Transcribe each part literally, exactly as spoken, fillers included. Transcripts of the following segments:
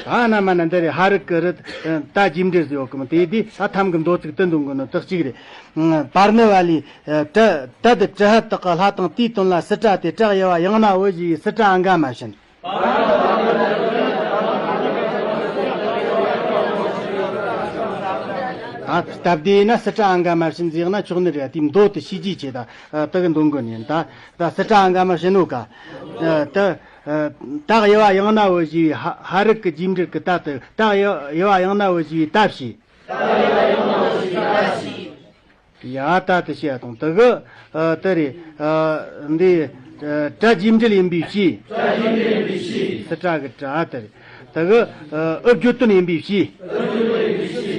ད་ན་མ་ན་འདི་རེད། ཧ་རིག་གི་རི་ད་རྗེས་འབྲེལ་ཟེར་ཡོད་གི་མོ། དེ་དུས་ད་ཐམ་གི་མདོ་ཚིག་དུ་འདོན་གི་ནོ་དག་ཅིག་རེད། པར་ནི་བ་ལི། ཏྲ་ཏྲ་དི་ཏྲི་ཧ་དག་གི་ལྷ་དང་དེའི་དོན་ལ་སི་ཏྲ་སྟེ། བྲག་ཡི་བ་ཡང་ན་བུ་ཞེས་པའི་སི་ཏྲ་ཨ་འགའ་མ་བྱིན། ད་སྟབས་བདེ་ན་སི་ཏྲ་ཨ་འགའ་མ་བྱིན་ཟེར་ན་ཆོག་ནི་རེད། དེའི་མདོ་དུ་ཤེས་རྒྱུ་ཆེ། ད་དག་གི་འདོན་གི་ནི་ད་ད་སི་ཏྲ་ཨ་འགའ་མ་བྱིན་ནོ་ག་ད་བྲག་ཡི་བ་ཡང་ན་བུ་ཞེས་པའི་ཧ་ཧ་རིག་གི་རྗེས་འབྲེལ་གི་ད་དུ་བྲག་ཡི་ཡི་བ་ཡང་ན་བུ་ཞེས་པའི་ད་བྱས། ཡ་ད་དུ་བྱས་དང་དུ་གི་དུ་རེད། འདི་ཏྲ་རྗེས་འབྲེལ་ཡིན་པའི་ཕྱིར། སི་ཏྲ་གི་ཏྲ་དུ་རེད། དུ་གི་འུ་བརྗོད་དོན་ཡིན་པའི་ཕྱིར།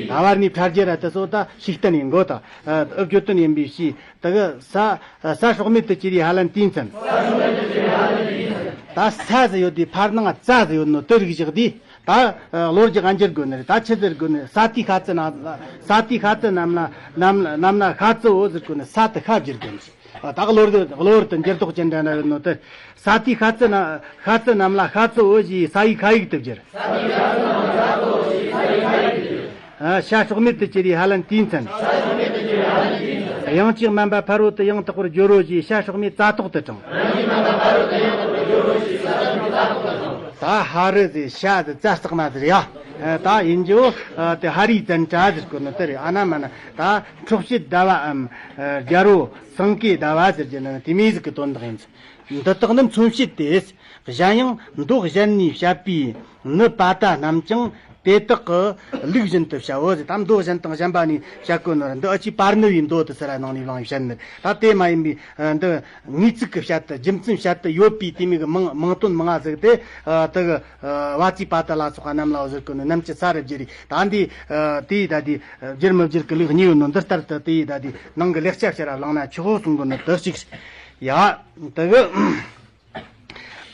ད་བར་ནི་ཕྲ་རྒྱས་ར་དུ་སོ་ད་ཤིག་བསྟན་ཡིན་གོ། ད་འུ་བརྗོད་དོན་ཡིན་པའི་ཕྱིར། དུ་གི་ས་ས་སྲོག་མེད་དུ་གྱུར་པའི་ཧ་ལན་དུས་མཚན། ད་ས་ཟིག་ཡོད་དུས་ཕར་ནང་ཙ་ཟིག་ཡོད་ནོ་དུ་རིག་བཞག་དུས། ད་གློ་རྒྱག་འགྱུར་དགོས་ནི་རེད། ད་ཆི་ཟེར་དགོས་ནི། ས་དེའི་ཤ་ཙི་ན་ས་དེའི་ཤ་ཙི་རྣམས་ལ་རྣམས་རྣམས་ལ་ཤ་ཙི་བོ་ཟེར་དགོས་ནི། ས་དེ་ཤ་བསྒྱུར་དགོས་ནི། ད་གློ་བུར་གློ་བུར་དུ་འགྱུར་ལྡོག་ཅན་འདྲ་ན་ཡོད་ནོ་དེ། ས་དེའི་ཤ་ཙི་ན་ཤ་ཙི་རྣམས་ལ་ཤ་ཙི་བོ་ཞེས་ས་ཡི་ཤ་ཡིག་ཏུ་བསྒྱུར། ས་སྲོག་མེད་དུ་གྱུར་པའི་ཧ་ལན་དུས་མཚན། དབྱངས་ཀྱིས་དམན་པ་ཕ་རོལ་ཏུ་ཡང་དག་པར་སྦྱོར་རོ་ཞེས་ས་སྲོག་མེད་ཙ་ཐོག་ཏུ་དྲངས། ད་ཧ་རི་ཟེར་ཤ་ཟེར་ཙ་རྩེག་མ་ཟེར་ཡ། ད་ཡིན་རྒྱུ་དེ་ཧ་རིའི་བཙན་དྲ་ཟེར་གོ་ནི་དེ་རེད། ཨ་ན་མ་ན་ད་འཕྲོག་བྱེད་ཟླ་བའམ་རྒྱལ་པོ་སེང་གེ་ཟླ་བ་ཟེར་རྒྱུ་ནི་དེ་མོ་ཟིག་གི་དོན་དག་ཡིན། འདི་དག་ནི་མཚོན་བྱེད་དེ། གཞན་ཡང་མདོ་གཞན་ནས་བཤད་པའི་ནི་པ་ཏ་རྣམས་ཀྱང་དེ་དག་གི་ལུགས་བཞིན་དུ་བྱའོ་ཟེར། ད་མདོ་གཞན་དང་གཞན་པ་ནས་བཤད་གོ་ནོ་ར་འདི་ཨ་ཅི་པར་ནི་བའི་མདོ་དུ་ས་ར་ནང་ནས་བླངས་བཤད་ནི། ད་དེ་མ་ཡིན་པའི་འདི་ངེས་ཚིག་གི་བཤད་དུ་རྒྱུ་མཚན་བཤད་དུ་ཡོད་པའི་དེ་མོ་གི་མིང་མིང་དོན་མང་ང་ཟིག་དེ་དེ་གི་བ་ཙི་པ་ཏ་ལ་སོགས་པ་རྣམས་ལའོ་ཟེར་གོ་ནི། རྣམ་བཅད་ས་རུ་བསྒྱུར་རེ། ད་འདི་དེ་ད་དེ་བསྒྱུར་མི་བསྒྱུར་གི་ལུགས་གཉིས་ཡོད་ནོ། འདི་ལྟར་དུ་དེ་ད་དེ་ནང་གི་ལེགས་ཆ་ཕྱིར་ར་བླངས་ན་ཆོག་གསུང་གོ་ནི་དེ་གཅིག་ཡ། དེ་གི་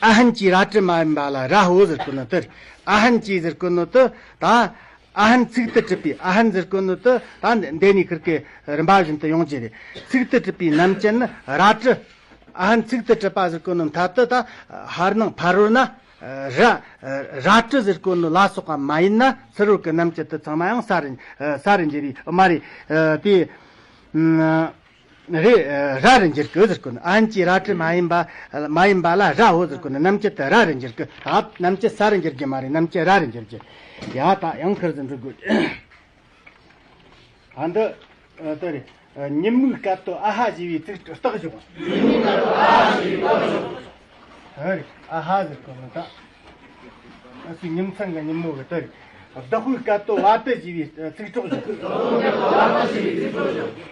ཨ་ཧན་གྱི་ར་ཏྲི་མ་ཡིན་པ་ལ་ར་ཧོ་ཟེར་གོ་ནོ་དེ། ཨ་ཧན་གྱི་ཟེར་གོ་ནོ་དེ་ད་ཨ་ཧན་ཚིག་ཏུ་གྲུབ་པའི་ཨ་ཧན་ཟེར་གོ་ནོ་དེ་ད་འདི་ནས་ཁིར་གི་རིམ་པ་བཞིན་དུ་ཡོང་རྒྱུ་རེད། ཚིག་ཏུ་གྲུབ་པའི་རྣམ་བཅད་ནི་ར་ཏྲི། ཨ་ཧན་ཚིག་ཏུ་གྲུབ་པ་ཟེར་གོ་ནོ་མཐའ་དུ་ད་ཧར་ནང་ཕ་རོལ་ན་ར་ར་ཏྲི་ཟེར་གོ་ནོ་ལ་སོགས་པ་མ་ཡིན་ན་ཚུ་རོལ་གི་རྣམ་བཅད་དེ་ཚང་མ་ཡང་ས་རུ་ས་རུ་འགྱུར་རེ་མ་རེད། དེ། རེད། ར་རུ་འགྱུར་གི་ཟེར་གོ་ནི། ཨ་ཧན་གྱི་ར་ཏྲི་མ་ཡིན་པ་མ་ཡིན་པ་ལ་ར་ཧོ་ཟེར་གོ་ནི། རྣམ་བཅད་དེ་ར་རུ་འགྱུར་གི། ད་རྣམ་བཅད་ས་རུ་འགྱུར་གི་མ་རེད། རྣམ་བཅད་ར་རུ་འགྱུར་གི། ཡ་ད་ཡང་ཁིར་ཟིག་འགྲོ་དགོས། ད་འདི་ཨ་དེ་རེད། ཉིན་མོའི་སྐད་དོད་ཨ་ཧ་ཞེས་པའི་ཚིག་རྟགས་བཞག། ཉིན་མོའི་སྐད་དོད་ཨ་ཧ་ཞེས་པའི་རྟགས་བཞག། ཨ་ཧ་ཟེར་གོ་ནི་ད། ཨ་སུ་ཉིན་མཚན་གི་ཉིན་མོ་གི་དེ་རེད། བདག་པོའི་སྐད་དོད་བ་ཏི་ཞེས་པའི་ཚིག་གྲོགས་བཞག། བདག་པོའི་སྐད་དོད་བ་ཏི་ཞེས་པའི་ཚིག་གྲོགས་བཞག།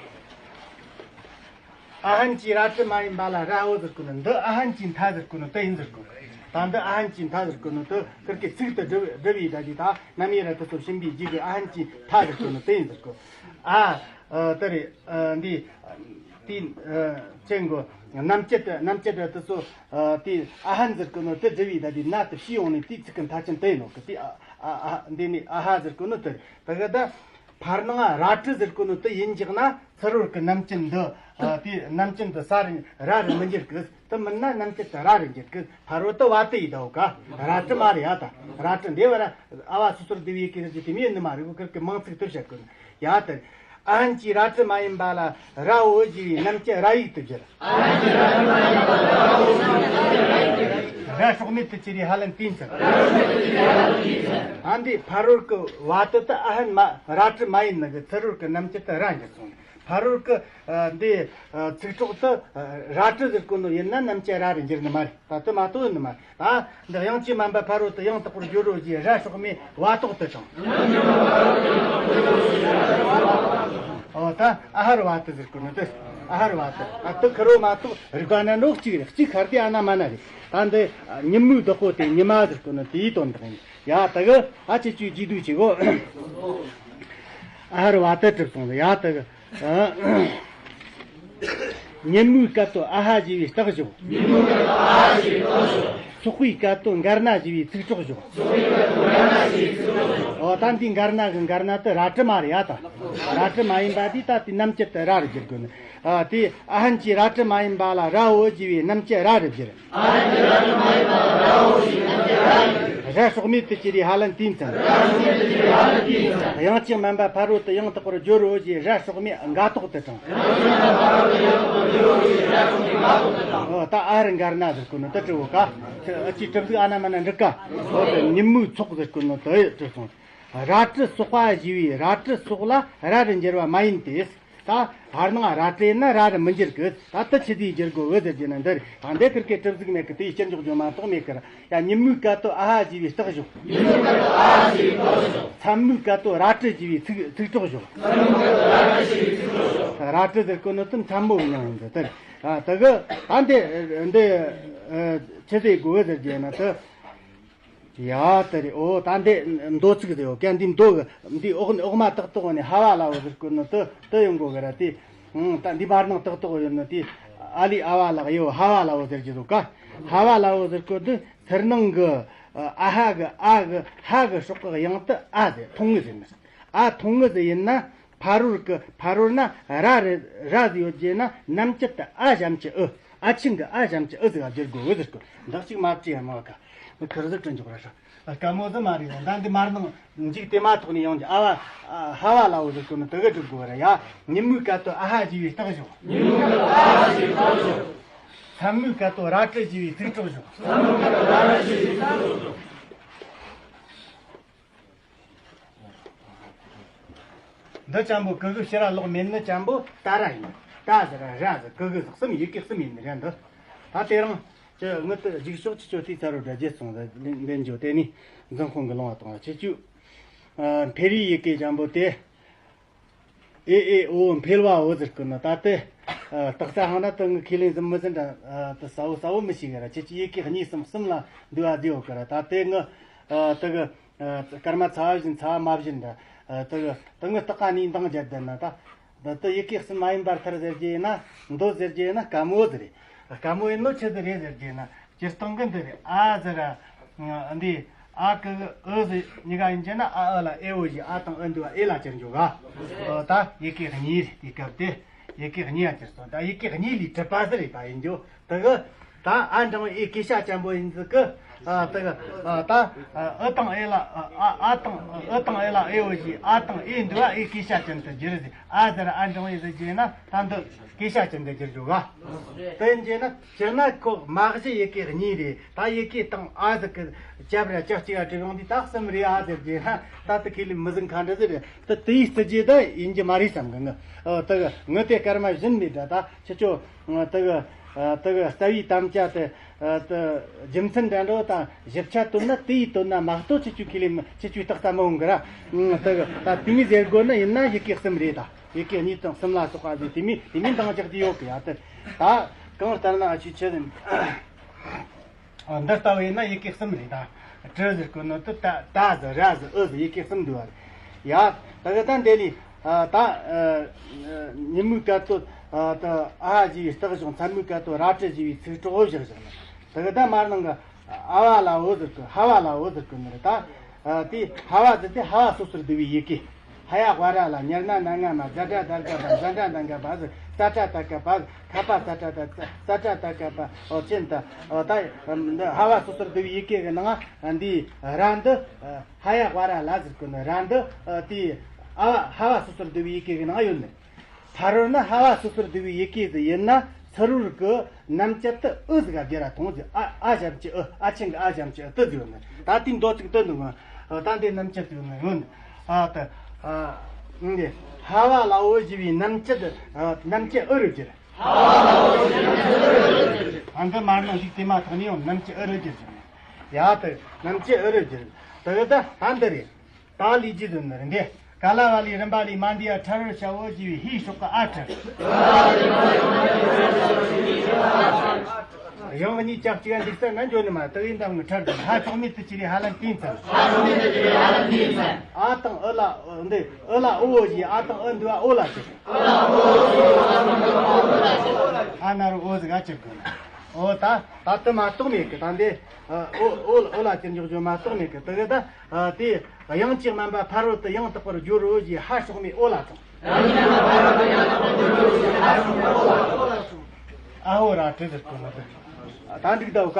ཨ་ཧན་གྱི་ར་ཏྲི་མ་ཡིན་པ་ལ་ར་ཧོ་ཟེར་གོ་ནི། འདི་ཨ་ཧན་གྱི་མཐའ་ཟེར་གོ་ནི་དེ་ཡིན་ཟེར་གོ། ད་འདི་ཨ་ཧན་གྱི་མཐའ་ཟེར་གོ་ནི་དེ་ཁིར་གི་ཚིག་ཏུ་སྒྲུབ་སྒྲུབ་པའི་ད་དེ་ད་རྣམ་དབྱེ་ར་དེ་ཚོ་བྱིན་པའི་རྗེས་ཀྱི་ཨ་ཧན་གྱི་མཐའ་ཟེར་གོ་ནི་དེ་ཡིན་ཟེར་གོ། ཨ་ཨ་དེ་རེད། ཨ་འདི་དེ་ཨ་ཅན་གོ། རྣམ་བཅད་དེ་རྣམ་བཅད་དེ་དེ་ཚོ་ཨ་དེ་ཨ་ཧན་ཟེར་གོ་ནི་དེ་སྒྲུབ་པའི་ད་དེ་ན་དེ་ཕྱིས་ཡོང་ནས་དེའི་ཚིག་གི་མཐའ་ཅན་དེ་ཡིན་ནོ་གི། དེ་ཨ་ཨ་ཨ་འདི་ནི་ཨ་ཧ་ཟེར་གོ་ནི་དེ་རེད། ད་གི་ད། ཕར་ནང་ར་ཏྲི་ཟེར་གོ་ནོ་དེ་ཡིན་འཇག་ན་ཚུ་རོལ་གི་རྣམ་ཅན་འདི། ཨ་དེ་རྣམ་ཅན་འདི་ས་རུ་ར་རུ་མི་འགྱུར་གི། དེ་མིན་ན་རྣམ་ཅན་དེ་ར་རུ་འགྱུར་གི། ཕ་རོལ་ཏུ་བ་ཏི་ཡི་ཟླ་བོ་ག་ར་ཏྲི་མ་རེད་ཡ། ད་ར་ཏྲི་འདི་བ་ར་ཨ་བ་སོ་སོར་བསྡུ་བའི་སྐད་ཀྱི་དེ་མིན་ནི་མ་རེད་གོ། ཁིར་གི་མིང་ཚིག་ཏུ་བཤད་གོ་ནི་ཡ། དེ་ཨ་ཧན་གྱི་ར་ཏྲི་མ་ཡིན་པ་ལ་ར་འོ་ཞེས་པའི་རྣམ་ཅན་ར་ཡིག་ཏུ་བསྒྱུར། ར་སྲོག་མེད་དུ་གྱུར་པའི་ཧ་ལན་དུས་མཚན། ཨ་འདི་ཕ་རོལ་གི་བ་ཏི་དེ་ཨ་ཧན་མ་ར་ཏྲི་མ་ཡིན་ནི་གི་ཚུ་རོལ་གི་རྣམ་ཅན་དེ་ར་འགྱུར་སོང་། ཕ་རོལ་གི་ཨ་འདི་ཨ་ཚིག་གྲོགས་དེ་ཨ་ར་ཏྲི་ཟེར་གོ་ནོ་ཡིན་ན་རྣམ་ཅན་ར་རུ་འགྱུར་ནི་མ་རེད། ད་དེ་མ་གཏོགས་ཡིན་ནི་མ་རེད། ད་འདི་དབྱངས་ཀྱིས་དམན་པ་ཕ་རོལ་ཏུ་ཡང་དག་པར་སྦྱོར་རོ་ཞེས་ར་སྲོག་མེད་བ་ཏོག་ཏུ་དྲངས། ཨོ་ད་ཨ་ཧར་བ་ཏི་ཟེར་གོ་ནོ་དེ། ཨ་ཧར་བ་ཏི། ཨ་དེ་ཁེར་རོ་མ་གཏོགས་རིག་པ་ན་ནོ་གཅིག་རེད། གཅིག་ཁར་དེ་ཨ་ན་མ་ན་རེད། ད་འདི་ཉིན་མོའི་བདག་པོ་དེ་ཉི་མ་ཟེར་གོ་ནོ་དེའི་དོན་དག་ཡིན། ཡ་ད་གི་ཨ་ཅེ་ཅུའི་རྗེས་ཟློས་བྱེད་གོ། ཨ་ཧར་བ་ཏི་གྲུབ་སོང་། ཡ་ད་གི་ཉིན་མོའི་སྐད་དོད་ཨ་ཧ་ཞེས་པའི་རྟགས་བཞག། ཉིན་མོའི་སྐད་དོད་ཨ་ཧ་ཞེས་པའི་རྟགས་བཞག། སོག་པོའི་སྐད་དོད་འགར་ན་ཞེས་པའི་ཚིག་གྲོགས་བཞག། སོག་པོའི་སྐད་དོད་འགར་ན་ཞེས་པའི་ཚིག་གྲོགས་བཞག། འོ་ད་འདི་འགར་ན་གི་འགར་ན་དེ་ར་ཏྲི་མ་རེད་ཡ། ད་ར་ཏྲི་མ་ཡིན་པ་དེ་ད་དེ་རྣམ་ཅན་དེ་ར་རུ་བསྒྱུར་དགོས་ནི། ཨ་དེ་ཨ་ཧན་གྱི་ར་ཏྲི་མ་ཡིན་པ་ལ་ར་འོ་ཞེས་པའི་རྣམ་ཅན་ར་རུ་བསྒྱུར། ཨ་ཧན་གྱི་ར་ཏྲི་མ་ཡིན་པ་ལ་ར་འོ་ཞེས་པའི་རྣམ་ཅན་ར་རུ་བསྒྱུར། ར་སྲོག་མེད་དུ་གྱུར་པའི་ཧ་ལན་དེའི་མཚན། དབྱངས་ཅན་སྨན་པ་ཕ་རོལ་ཏུ་ཡང་དག་པར་སྦྱོར་རོ་ཞེས་ར་སྲོག་མེད་འགའ་ཐོག་ཏུ་དྲངས། ཨོ་ད་ཨ་རི་འགར་ན་ཟེར་གོ་ནོ་དེ་དྲི་བོ་ཀ་ཨ་ཅི་གྲུབ་ཟིག་ཨ་ན་མ་ན་འགྲིག་ག་ཨོ་དེ་ཉིན་མོའི་ཚོགས་ཟེར་གོ་ནོ་དེ་དྲི་སོང་། རལ་གྲི་སོག་པ་ཞེས་པའི་རལ་གྲི་སོག་ལ་རལ་རུ་འགྱུར་བ་མ་ཡིན་ཏེ། ད་བར་སྣང་རལ་གྲི་ཡིན་ན་རལ་རུ་མི་འགྱུར་གི། ད་དེ་ཆི་ཟིག་འགྱུར་དགོས་འོ་ཟེར་གྱི་ན་འདིར་ད་འདི་ཁིར་ཀའི་གྲུབ་ཟིག་མེད་གི། དེའི་སྤྱི་འཇོག་རྒྱུ་མ་གཏོགས་མེད་གི་ར། ཡ་ཉིན་མོའི་སྐད་དོད་ཨ་ཧ་ཞེས་པའི་རྟགས་ཞོག་ཉིན་མོའི་སྐད་དོད་ཨ་ཧ་ཞེས་པའི་རྟགས་ཞོག་མཚན་མོའི་སྐད་དོད་རལ་གྲི་ཞེས་པའི་ཚིག་ཚིག་གྲོགས་ཞོག་མཚན་མོའི་སྐད་དོད་རལ་གྲི་ཞེས་པའི་ཚིག་གྲོགས་ཞོག་རལ་གྲི་ཟེར་གོ་ནོ་དེ་མཚན་མོ་གི་མྱིང་ཡིན་ཟེར། དེར་ཨ་དེ་གི་འདི་འདི་ཆི་ཟེར་དགོས་འོ་ཟེར་གྱི་ན་དེ། ཡ་དེ་རེད། ཨོ་ད་འདི་མདོ་ཚིག་དེ་ཡོད་ཀ་འདི་མདོ་གི་འདི་འོག་འོག་མ་ཏག་ཏག་ནས་ཧ་བ་ལ་འོ་ཟེར་གོ་ནོ་དེ་དེ་ཡོང་གོ་གི་ར། དེ་ད་འདི་བར་སྣང་ཏག་ཏག་ཡོད་ནོ་དེ་ཨ་ལི་ཨ་བ་ལ་ཡོད། ཧ་བ་ལ་འོ་ཟེར་གྱི་འདུག་ཀ་ཧ་བ་ལ་འོ་ཟེར་གོ་དེ་ཚུར་སྣང་གི་ཨ་ཧ་གི་ཨ་གི་ཧ་གི་སྲོག་གི་དབྱངས་དེ་ཨ་ཟེར་མཐོང་ངེས་ཟེར་ནི། ཨ་མཐོང་ངེས་ཟེར་ཡིན་ན། ཕ་རོལ་གི་ཕ་རོལ་ན་ར་རེ་ར་ཟིག་ཡོད་རྒྱུ་ན་རྣམ་བཅད་དུ་ཨ་ཞབས་ཀྱུ་ཨུ། ཨ་ཆིང་གི་ཨ་ཞབས་ཀྱུ་ཨུ་ཟིག་ག་བསྒྱུར་དགོས་འོ་ཟེར་གོ་འདག་ཅིག་མ་བྲིས་ཡ་མ་བ་ཀ་ཁིར་ཟིག་བྲིས་འཇོག་ར་ཤ། དཀའ་མོ་ཟིག་མ་རེད། ད་འདི་མར་ནང་འཇིག་དེ་མ་ཐོག་ནས་ཡོང་རྒྱུ་ཨ་བ་ཧ་བ་ལ་འོ་ཟེར་གོ་ནི་དེ་གི་སྒྲུབ་དགོས་ར་ཡ། ཉིན་མོའི་སྐད་དོད་ཨ་ཧ་ཞེས་པའི་རྟགས་ཞོག་ཉིན་མོའི་སྐད་དོད་ཨ་ཧ་ཞེས་པའི་རྟགས་ཞོག་མཚན་མོའི་སྐད་དོད་རལ་གྲི་ཞེས་པའི་ཚིག་གྲོགས་ཞོག་མཚན་མོའི་སྐད་དོད་རལ་གྲི་ཞེས་པའི་ཚིག་གྲོགས་ཞོག་འདི་ཅན་པོ་ཀུ་གུ་ཕྱི་ར་ལོག་མེད་ནི་ཅན་པོ་ཏ་ར་ཡིན། ཏ་ཟེར་ར་ཟེར་ཀུ་གུ་ཟེར་གསུམ་ཡི་གེ་གསུམ་ཡིན་ནི་རེད་འདི། ད་དེ་རིང་ཅི་ངུ་ཏི་རྒྱུགས་ཤོག་ཅི་ཆོ་དེའི་ཚ་རུ་འདྲ་རྗེས་སོང་ཟེར་ལེན་འཇོ་དེ་ནི་འཛིན་ཁོང་གི་ལུང་བ་དང་ཆི་ཆུ། འཕེལ་བའི་ཡི་གེ་ཅན་པོ་དེ། ཨེ་ཨེ་ཨོ་འཕེལ་བ་འོ་ཟེར་གི་ནི་ད་དེ། སྟག་རྩ་ཧང་ན་དེ་ངུ་ཁས་ལེན་ཟིན་མི་ཟིན་འདྲ་དེ་ས་བོ་ས་བོ་མི་ཤེས་གི་ར། ཁྱེད་ཀྱི་ཡི་གེ་གཉིས་གསུམ་གསུམ་ལ་འདུ་བ་བདེ་འོ་གི་ར། ད་དེ་ངུ་དེ་གི་སྐར་མ་ཚ་བ་བཞིན་ཚ་བ་མ་བཞིན་འདྲ། དེ་གི་དེ་ངུ་སྟག་ཁ་ནས་འདང་རྒྱབ་བསྡད་ན་ད། ད་དེ་ཡི་གེ་གསུམ་མ་ཡིན་པར་ཐར་ཟེར་རྒྱུ་ཡིན་ན་མདོ་ཟེར་རྒྱུ་ཡིན་ན་དཀའ་མོ་ཟིག་རེད། དཀའ་མོ་ཡིན་ནོ་ཆི་ཟིག་རེད་ཟེར་རྒྱུ་ཡིན་ན། སྤྱིར་བཏང་གི་འདི་རེད། ཨ་ཟེར་ར། འདི་ཨ་ཀི་གི་ཨུ་ཟེར་གཉིས་ཀ་ཡིན་གྱི་ན་ཨ་ཨུ་ལ་ཨེ་འོ་ཞེས་ཨ་དང་ཨུ་འདུ་བ་ཨེ་ལ་གྱུར་འཇོག་ག་ད་ཡི་གེ་གཉིས་རེད། དེ་སྐབས་དེ་ཡི་གེ་གཉིས་ཡང་གྱུར་སོང་། ད་ཡི་གེ་གཉིས་ལས་གྲུབ་པ་ཟེར་རེད་པ་ཡིན་རྒྱུ་དེ་གི། ད་ཨ་འབྲིང་བོ་ཨེ་སྐད་ཤ་ཅན་པོ་ཡིན་ཟིག་གི། ཨ་དེ་གི་ཨ་ད་ཨུ་དང་ཨེ་ལ་ཨ་ཨ་དང་ཨུ་དང་ཨེ་ལ་ཨེ་འོ་ཞེས་ཨ་དང་ཨེ་འདུ་བ་ཨེ་སྐད་ཤ་ཅན་དུ་གྱུར་ཟིག་ཨ་ཟེར་ཨ་འབྲིང་བོ་ཟེར་གྱི་ན་ད་འདི་སྐད་ཤ་ཅན་དུ་གྱུར་འཇོག་ག་དེ་ཡིན་གྱི་ན། སྤྱིར་ན་ཁོ་མ་གཞི་ཡི་གེ་གཉིས་རེད། ད་ཡི་གེ་དང་ཨ་ཟིག་གི་རྒྱབ་ར་ལྕགས་གཅིག་ག་བྲིས་ཡོང་དུས་ད་གསུམ་རེད་ཨ་ཟེར་རྒྱུ་ན་ད་དེ་ཁས་ལེན་མི་ཟིན་ཁ་འདྲ་ཟིག་རེད། ད་དེའི་སྲིད་ཇུས་ད་ཡིན་གྱི་མ་རེད་བསམ་གི་ངུ། ཨོ་དེ་གི་ངུ་དེ་སྐར་མ་བཞིན་མེད་ད་ད་ཁྱེད་ཆོ་དེ་གི་དེ་གི་རྩ་བའི་དམ་བཅའ་དེ་དེ་རྒྱུ་མཚན་འདྲ་འགྲོ་དང་ཞིབ་ཆ་བཏོན་ན་དེ་ཡི་བཏོན་ན་མ་གཏོགས་ཁྱེད་ཆོ་ཁས་ལེན་མི་ཁྱེད་ཆོའི་རྟགས་ཙམ་མི་འོང་གི་ར། དེ་གི་ད་དེ་མི་ཟེར་དགོས་ན་ཡིན་ན་ཡི་གེ་གསུམ་རེད་ད། ཡི་གེ་གཉིས་དང་གསུམ་ལ་སོགས་པ་ཟེར་དེ་མིན་དེ་མིན་འདང་རྒྱག་རྒྱུ་ཡོད་གི་ཡ། དེ་ད་གང་ལྟར་ན་ཨ་ཆུ་ཆེ་ཟིན། འདི་ལྟ་བས་ན་ཡི་གེ་གསུམ་རེད་ད། གྲི་ཟེར་གོ་ནོ་དེ་ད་ད་ཟེར་ར་ཟེར་ཨུ་ཟེར་ཡི་གེ་གསུམ་འདུས་པ་རེད་ཡ། ད་གི་ད་འདི་ནི་ད་ཉིན་མོའི་སྐད་དོད་ད་ཨ་ཞེས་པའི་རྟགས་བཞག་མཚན་མོའི་སྐད་དོད་རལ་གྲི་ཞེས་པའི་ཚིག་གྲོགས་བཞག་བཞག་ན། ད་གི་ད་མར་ནང་གི་ཨ་བ་ལ་འོ་ཟེར་གི་ཧ་བ་ལ་འོ་ཟེར་གི་ནི་རེད་ད། དེ་ཧ་བ་ཟེར་དེ་ཧ་བ་སོ་སོར་བསྡུ་བའི་ཡི་གེ་ཧ་ཡ་ཝ་ར་ལ་ཉར་ན་ན་ང་མ་ཛ་དྲ་དར་ག་བ་ཛ་དྲ་དང་ག་བ་ཟི་ཙ་དྲ་ད་ག་བ་ཁ་པ་ཙ་དྲ་ད་ཙ་དྲ་ད་ག་བ་ཨོ་ཅན་ད་ཨོ་ད་འདི་ཧ་བ་སོ་སོར་བསྡུ་བའི་ཡི་གེ་གི་ནང་འདི་ར་འདི་ཧ་ཡ་ཝ་ར་ལ་ཟེར་གི་ནི་ར་འདི་དེ་ཨ་བ་ཧ་བ་སོ་སོར་བསྡུ་བའི་ཡི་གེ་གི་ནང་ཡོད་ནི། ཕ་རོལ་ན་ཧ་བ་སོ་སོར་བསྡུ་བའི་ཡི་གེ་ཟིག་ཡིན་ན་ཚུ་རོལ་གི་རྣམ་བཅད་དུ་ཨུ་ཟིག་ག་བསྒྱུར་ར་མཐོང་ཟིག་ཨ་ཨ་ཞབས་ཀྱུ་ཨུ་ཨ་ཆེན་གི་ཨ་ཞབས་ཀྱུ་ཨུ་དུ་ཟིག་ཡོད་ནི། ད་དེའི་མདོ་ཚིག་དུ་འདུག་ཨ་ད་འདི་རྣམ་བཅད་དུ་ཡོད་ནི་ཡོད་ནི། ཨ་ད་ཨ་འདི་ཧ་བ་ལ་འོ་ཞེས་པའི་རྣམ་བཅད་ཨ་རྣམ་བཅད་ཨུ་རུ་བསྒྱུར། ཨ་འདི་མར་ནང་ཞིག་དེ་མ་ཐག་ནས་ཡང་རྣམ་བཅད་ཨུ་རུ་བསྒྱུར་བྱུང་ནི། ཡ་ད་རྣམ་བཅད་ཨུ་རུ་བསྒྱུར། ད་ད་ད་འདི་རེད། ད་ལས་རྒྱུ་དོན་ནི་རེད་འདི། ག་ལ་བ་ལས་རིམ་པ་ལས་མ་འདས་ཡ་ཁྲ་རུ་བྱ་བོ་ཞེས་པའི་ཧེའི་ཤོག་གི་ཨ་ཁྲ། ཡང་གཉིས་ཀྱང་གཅིག་འདུག་ས་ན་འཇོ་ནི་མ་དག་ཡིན་དམ་ངི་ཁྲར་དང་ཧ་ཅོག་མེད་དུ་ཅི་རེ་ཧ་ལན་ཏིན་ཚན། ཨ་དང་ཨུ་ལ་འདི་ཨུ་ལ་ཨོ་བོ་ཞེས་ཨ་དང་ཨུ་འདི་བ་ཨོ་ལ་ཅི། ཨ་ན་རུ་ཨོ་ཟིག་ཨ་ཅི་དགོས་ན། ཨོ་ད་ད་དུ་མ་གཏོགས་མེད་གི་ད་འདི་ཨོ་ཨོ་ཨོ་ལ་ཅི་འཇོག་འཇོ་མ་གཏོགས་མེད་གི་དེ་གི་ད་དེ། དབྱངས་ཀྱི་དམན་པ་ཕ་རོལ་ཏུ་ཡང་དག་པར་སྦྱོར་རོ་ཞེས་ཧ་ཤོག་མའི་ཨོ་ལ་དང་། ཨ་ཧོ་ར་ཏྲི་ཟེར་གོ་ནོ་དེ། ད་འགྲིག་ད་འོ་ཀ།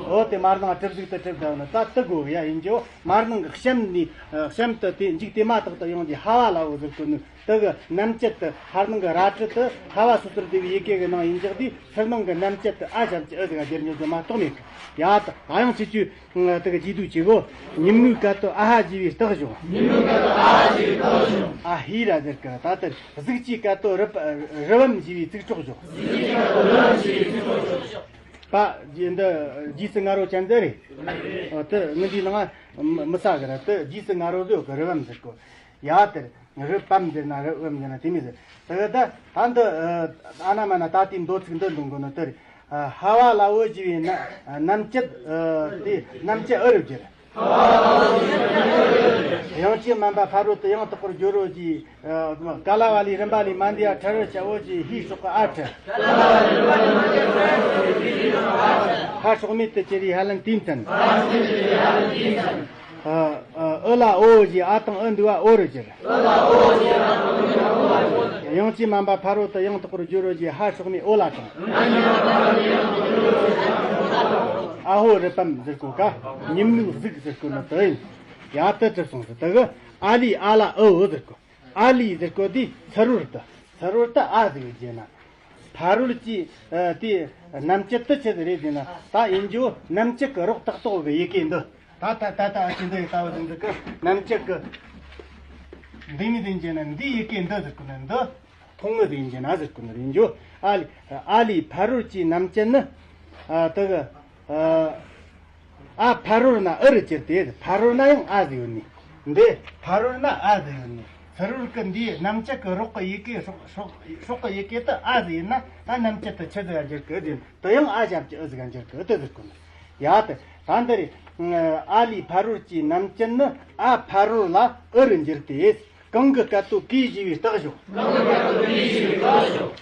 འོ་དེ་མར་ནང་གྲུབ་ཟིག་ཏུ་གྲུབ་ད་འོ་ན་ད་དུ་དགོ་གི་ཡ་ཡིན་གྱི། འོ་མར་ནང་གི་གཤམ་ནས་གཤམ་དུ་དེ་འཇིག་དེ་མ་ཐག་ཏུ་ཡོང་གི་ཧ་བ་ལ་འོ་ཟེར་གོ་ནི་དུ་གི་རྣམ་བཅད་དུ་ཧར་ནང་གི་ར་ཏྲི་དུ་ཧ་བ་སོ་སོར་བསྡུ་བའི་ཡི་གེ་གི་ནང་ཡིན་ཀྱག་དེ་ཚུར་ནང་གི་རྣམ་བཅད་དུ་ཨ་ཞབས་ཀྱི་ཨུ་ཟེར་ག་སྦྱར་ཉོ་རྒྱུ་མ་གཏོགས་མེད་གི། ཡ་ད་ད་ཡང་ཆི་ཆུ་དུ་གི་ཇི་དུ་ཆི་གོ། ཉིན་མོའི་སྐད་དུ་ཨ་ཧ་ཞེས་པའི་རྟགས་བཞོག། ཉིན་མོའི་སྐད་དུ་ཨ་ཧ་ཞེས་པའི་རྟགས་བཞོག། ཨ་ཧི་ར་ཟེར་གི། ད་ལྟར་གཟུགས་ཀྱི་སྐད་དུ་རི་རི་བམ་ཞེས་པའི་ཚིག་གྲོགས་བཞོག། གཟུགས་ཀྱི་སྐད་དུ་རི་བམ་ཞེས་པའི་ཚིག་གྲོགས་བཞོག། པ། འདི་རྗེས་སུ་ང་རོ་ཅན་ཟེར་རེད། ཨོ་དེ་ངི་འདི་ནང་མི་ས་གི་ར་དེ་རྗེས་སུ་ང་རོ་ཟེར་གི་རི་བམ་ཟེར་གོ། ཡ་དེར་རི་བམ་ཟེར་ན་རི་བམ་ཟེར་ན་དེ་མི་ཟེར། དེ་གི་ད་ད་འདི་ཨ་ན་མ་ན་ད་དེའི་མདོ་ཚིག་འདི་འདོན་གོ་ནི་དེ་རེད། ཧ་བ་ལ་འོ་ཞེས་པའི་རྣམ་བཅད་དེ་རྣམ་བཅད་ཨུ་རུ་བསྒྱུར། དབྱངས་ཅན་མན་པ་ཕ་རོལ་ཏུ་ཡང་དག་པར་སྦྱོར་རོ་ཞེས། ཀ་ལ་བ་ལའི་རིམ་པ་ལས་མ་འདས་པ་ཕྲ་རོལ་བྱ་འོ་ཞེས་ཧིའི་སྲོག་གི་ཨ་ཕྲ། ཧ་སྲོག་མེད་དུ་གྱུར་པའི་ཧ་ལན་དུས་མཚན། ཨུ་ལ་འོ་ཞེས་ཨ་དང་ཨུ་འདུས་པ་འོ་རུ་གྱུར། དབྱངས་ཅན་མན་པ་ཕ་རོལ་ཏུ་ཡང་དག་པར་སྦྱོར་རོ་ཞེས་ཧ་སྲོག་མེད་འོ་ལ་དང་། ཨ་ཧོ་རི་པམ་ཟེར་གོ་ཀ། ཉིན་མོའི་གཟུགས་ཟེར་གོ་ནི་དེ་ཡིན། ཡ་དེ་གྲུབ་སོང་ཟེར། དེ་གི་ཨ་ལི་ཨ་ལ་ཨུ་འོ་ཟེར་གོ། ཨ་ལི་ཟེར་གོ་དེ་ཚུ་རོལ་དུ། ཚུ་རོལ་དུ་ཨ་ཟེར་གི་བྱས་ན། ཕ་རོལ་གྱི་དེ་རྣམ་བཅད་དུ་ཆི་ཟིག་རེད་ཟེར་ན། ད་ཡིན་རྒྱུ་རྣམ་བཅད་ཀྱི་རོགས་ཏག་ཏག་གི་ཡི་གེ་འདི། ད་ད་ད་ད་ཨ་ཅི་འདི་ཡི་ལྟ་བུ་ཟིག་འདི་གི་རྣམ་བཅད་ཀྱི་འདི་མི་ཟིན་བྱས་ན་འདི་ཡི་གེ་འདི་ཟེར་གོ་ནི་འདི། ཐུང་ངུ་ཟིན་བྱས་ན་ཟེར་གོ་ནི་རེད་རྒྱུ། ཨ་ལི་ཨ་ལི་ཕ་རོལ་གྱི་རྣམ་བཅད་ནི། ཨ་དེ་གི་ཨ། ཨ་ཕ་རོལ་ན་ཨུ་རུ་གྱུར་ཏེ། ཕ་རོལ་ན་ཡང་ཨ་ཟེར་ཡོད་ནི། འདི་ཕ་རོལ་ན་ཨ་ཟེར་ཡོད་ནི། ཚུ་རོལ་གི་འདིའི་རྣམ་བཅད་ཀྱི་རོགས་ཀྱི་ཡི་གེ་སྲོག་སྲོག་སྲོག་གི་ཡི་གེ་དུ་ཨ་ཟེར་ཡིན་ན། ད་རྣམ་བཅད་དུ་ཆི་ཟེར་འགྱུར་གི་ཟེར། དུ་ཡང་ཨ་ཞབས་ཀྱི་ཨུ་ཟེར་འགྱུར་གི་དུ་ཟེར་གོ་ནི། ཡ་དེ་ད་འདི་རེད། ཨ་ལི་ཕ་རོལ་གྱི་རྣམ་བཅད་ནི་ཨ་ཕ་རོལ་ལ་ཨུ་རུ་འགྱུར་ཏེ། གང་གི་སྐད་དོད་གི་ཞེས་པའི་རྟགས་བཞོག། གང་གི་སྐད་དོད་གི་ཞེས་པའི་རྟགས་བཞོག།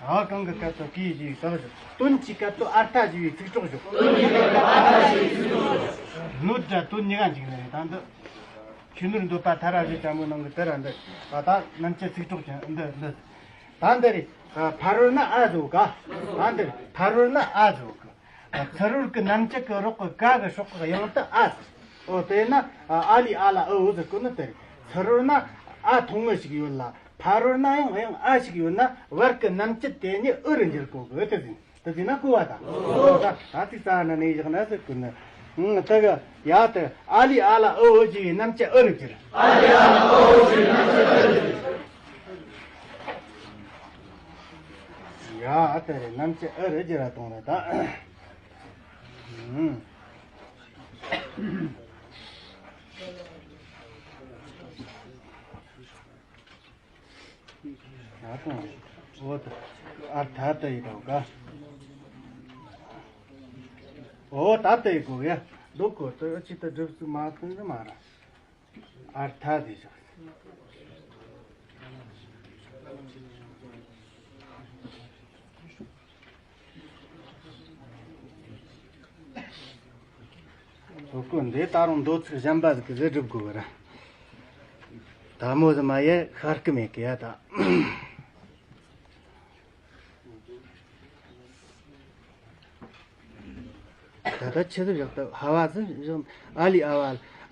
ཨ་གང་གི་སྐད་དོད་གི་ཞེས་པའི་རྟགས་བཞོག། དོན་གྱི་སྐད་དོད་ཨར་ཐ་ཞེས་པའི་ཚིག་གྲོགས་བཞོག། དོན་གྱི་སྐད་དོད་ཨར་ཐ་ཞེས་པའི་ཚིག་གྲོགས་བཞོག། ནོད་སྒྲ་དོན་གཉིས་ཀ་འཇུག་ནི་རེད། ད་འདི་ཆོས་ནོར་འདོད་པ་ཐ་ར་བཞི་ལྟ་བུ་ནང་གི་དེ་ར་འདི། ད་ད་རྣམ་བཅད་ཚིག་གྲོགས་ཀྱང་འདི་འདི། ད་འདི་རེད། ཕ་རོལ་ན་ཨ་ཟེར་ག། ད་འདི་ཕ་རོལ་ན་ཨ་ཟེར་ག། ཚུ་རོལ་གྱི་རྣམ་བཅད་ཀྱི་རོགས་ཀྱི་ཀ་གི་སྲོག་གི་དབྱངས་དུ་ཨ་ཟེར། འོ་དེས་ན་ཨ་ལི་ཨ་ལ་ཨུ་འོ་ཟེར་གོ་ནི་དེ་རེད། ཚུ་རོལ་ན་ཨ་ཐུང་ངུ་ཞིག་ཡོད་ལ། ཕ་རོལ་ན་ཡང་དབྱངས་ཨ་ཞིག་ཡོད་ན་བར་གྱི་རྣམ་བཅད་དེ་ཉིད་ཨུ་རུ་འགྱུར་གོ་གི། དེ་ཟིན་དེ་ཟིན་ན་གོ་བ་དང་། ད་ད་ཚིག་རྩ་ན་ནས་བཞག་ན་ཟེར་གོ་ནི། ཨང་དེ་གི་ཡ་དེ་ཨ་ལི་ཨ་ལ་ཨུ་འོ་ཞེས་པའི་རྣམ་བཅད་ཨུ་རུ་འགྱུར། ཨ་ལི་ཨ་ལ་ཨུ་འོ་ཞེས་པའི་རྣམ་བཅད་ཨུ་རུ་འགྱུར། ཡ་ཨ་དེ་རེད། རྣམ་བཅད་ཨུ་རུ་འགྱུར་ར་གཏོང་ར་ད། ཨང་། ད་དུང་འོ་ད་ཨར་ཐ་ད་ཡི་དང་ག། འོ་ད་ད་ཡི་གོ་ཡ། ལོ་གོ་ད་ཨ་ཅི་ད་སྒྲུབ་ཚུལ་མ་གཏོང་གི་མ་ར། ཨར་ཐ་དེ་བཞག། ལོ་གོ་འདི་ད་རུང་མདོ་ཚིག་གཞན་པ་ཟིག་གི་ཟེར་སྒྲུབ་དགོས་གི་ར། ད་མོ་ཟི་མ་ཡེ་ཤར་གི་མེད་གི་ཡ་ད། ད་ལྟ་ཆི་ཟིག་བཞག་ད་ཧ་བ་ཟིག་བཞག། ཨ་ལི་ཨ་བ་